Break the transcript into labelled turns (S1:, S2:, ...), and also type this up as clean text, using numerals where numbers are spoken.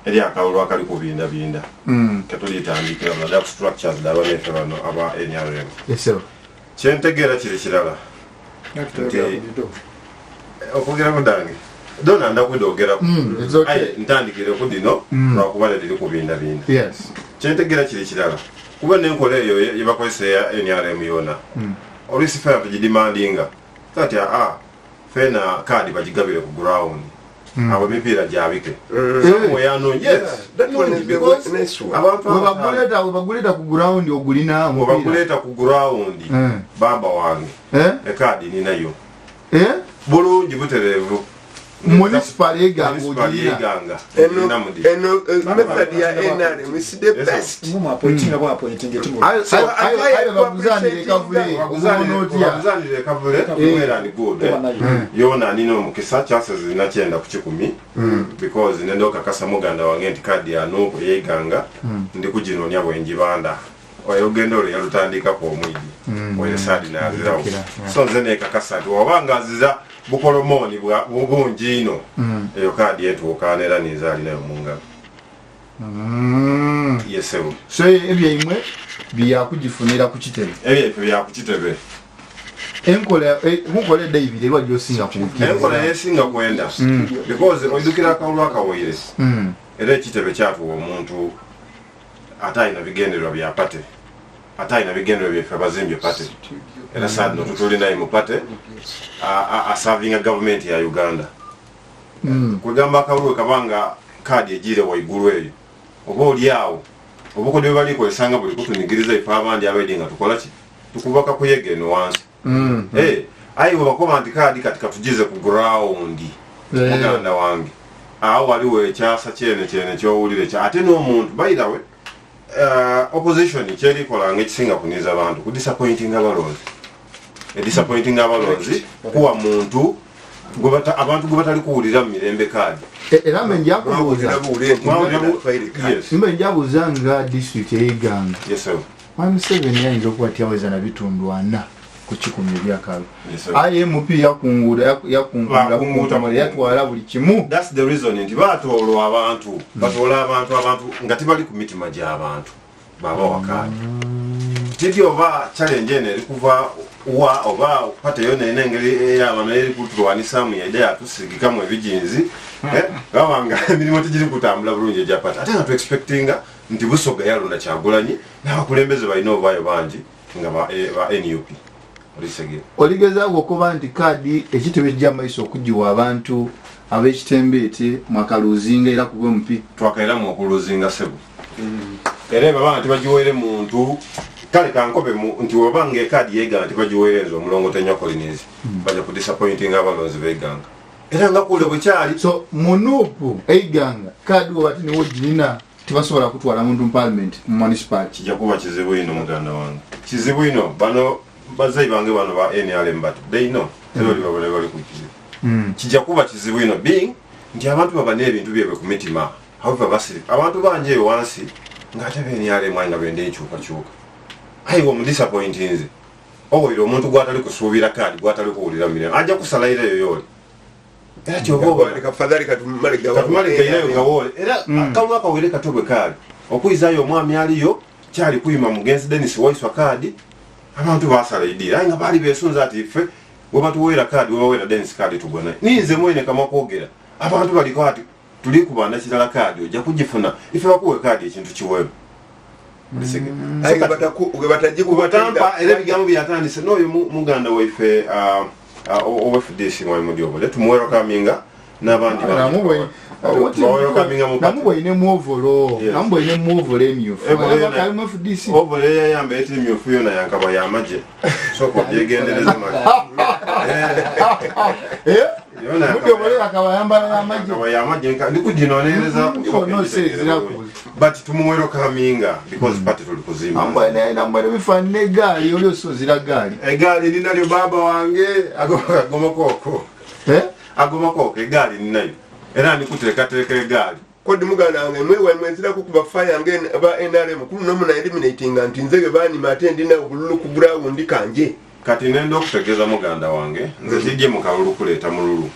S1: Eri akalulu akali kubindabinda ketulitandikira naddala ku structures d'abanefe bano aba NRM.
S2: Esebo.
S1: Kyentegeera kiri kirala nti okwogera kudange dona ndakwidogeraku.
S2: It's okay.
S1: Aye ntandikire ku dino lwakuba neriri kubindabinda. Kyentegeera kiri kirala kuba nenkola eyo yebakozesa eya NRM yona oluisi fena tugidimandinga kati aa fena kaadi bagigabire ku ground abo emipiira gyabike.
S2: Eh.
S3: That one is the nice one.
S1: Abantu
S2: Webaguleta ku ground ogulina omupiira.
S1: Webaguleeta ku ground, baba wange, ekaadi ninayo bulungi butereevu.
S2: Municipal eganga
S1: Municipal
S2: ogirina.
S1: Yeganga
S3: Eno
S1: ogirina mudi.
S3: eno method ya NRM is the best.
S2: Aye baguzanire kavule ogubona otya?
S1: Baguzanire kavule, well and good, eh? Yona nina omukisa chances zina 90%, because nenda okakasa muganda wange nti kaadi ya NUP eyeganga ndi kuginoonya bwenjibanda. Oyo olugendo olwo yalutandikako omwigi oyo saadi nazirawo. So nze nekakasa nti wabanga aziza bukolomooni bungi ino eyo kaadi etuukaana era ninze alinayo mungalo. Yesebo.
S2: So ebyaimwe byakugifunira ku kitebe?
S1: Ebyaife byakukitebe.
S2: Enkola nkola edda ibiri eriwa gyosinga
S1: Enkola
S2: kukkiriza?
S1: yesinga kwenda because oidukira akalulu akawaire era ekitebe kyatuwa omuntu ate alina bigendererwa bya party, ate alina bigendererwa byeffe abazimbye party. Era saadino tutulinaye mu party asavinga gavumenti ya Uganda. Kwegamba akalulu kabanga kaadi egiire waigulu eyo oba oli awo obukodyo bwe balikozesanga buli kutunigiriza ife abandi abaidi nga tukolaki tukubaka kuyega eno wansi. Eh, ayi bwebakoba nti kaadi kati katugize ku ground, muganda wange, awo waliwo ekyasa kyene kyene kyowulire kya ate n'omuntu by the way, opposition kyerikolanga ekisinga kuniza abantu kudisappointinga abalonzi, edisappointinga abalonzi kuwa muntu abantu gwe batali kuwulira mu mirembe kaadi.
S2: Era mbe njakubuuza.
S1: Yes.
S2: Mbe njabuuza nga district ey'Iganga,
S1: Yes, sir.
S2: Mwami Museveni ayinza okuba tiyaweza na bitundu 40% ebyakalulu.
S1: Yes, sir.
S2: Aye MP yakungula yakungula
S1: Bakunguta.
S2: yakungula yatwala buli kimu.
S1: That's the reason nti batoolwa abantu, batoola abantu, abantu nga tibali ku mitima gy'abantu babawa kaadi. Titi oba challenge eno eri kuva wa oba pate yona erina engeri eyabano eri kutulwanisamu yadde yatusigikamu ebijinzi, baba nga emirimu tegiri kutambula bulungi egya pate ate nga tuexpectinga nti Busoga yalonda Kyagulanyi n'abakulembeze balina obuvaayo bangi nga ba NUP olisegere.
S2: Oligezaako okuba nti kaadi ekitebe kijja maiso okugiwa abantu ab'ekitembeete mwakaluzinga era kuba MP?
S1: Twakairamu okuluzinga sebo era ebaba nti bagiwere muntu kale kankobe nti webanga ekaadi yeganga tibagiwere nze omulongo tenywa Collins bajja kudisappointinga abalonzi beganga era nga kule bwekyali.
S2: So mu NUP eiganga kaadi webati niwo girina tebasobola kutwala muntu mu parliament mu municipal?
S1: Kijja kuba kizibu ino muganda wange, kizibu ino. Bano bazai bange bano ba NRM, but they know era oli babone bali ku kizibu. Kijja kuba kizibu ino being nti abantu baba n'ebintu byebwe ku mitima. However, basiri abantu bangi eyo wansi ng'ate be NRM aye nga benda enkyukakyuka aye omudisappointinze owoire omuntu gwatali kusuubira kaadi gwatali kuwulira mirembe ajja kusalayira eyo yooli era kyova obona
S3: Kafadhali katumale gawa.
S1: Katumale gairayo gawoole era akalulu akawere kato bwe kaali okuyizaayo omwami aliyo kyali kuyima mugenzi Denis Waiswa kaadi abantu basala idira aye nga baali besunze ati ffe webatuweera kaadi webaweera Denis kaadi tugwa naye ninze mwene kamwa kwogera abantu baliko ati tuli kubanda kirala kaadi ojja kugifuna ife bakuwe kaadi ekintu kiweewo.
S3: Aye bataje.
S1: Kubatampa era ebigambo byatandise n'oyo muganda waife owa FDC mwami Mudyobole tumuwerokaminga n'abandi bawerokaminga mu party.
S2: Namubwaine muovolo.
S1: Yes.
S2: Namubwaine muovolo emyufu. Kalimu FDC.
S1: Ovolo eyayamba eti emyufu yona yankaba yamagye sooka obyegendereze mali.
S2: Eh?
S1: Yona
S2: Mudyobole akaba yambala y'amagye.
S1: Yankaba yamagye ndikuginoneereza.
S2: Ndibona oseezeraku.
S1: But tumuwerokaminga because party tuli kuzimba.
S2: Namubwaine bifaanana egaali oli osozera gaali.
S1: Egaali ninalyo baba wange agomakooko.
S2: Eh?
S1: Agomakooko egaali ninayo era ndikuteekateeka egaali.
S3: Kodi muganda wange mwewa mwenzirako ku bafa yange aba NRM kuluno muna eliminatinga nti nze ge baanima ate ndina obululu ku ground kanje.
S1: Kati nenda okutegeeza muganda wange nze kijje mu kalulu kuleeta mululu.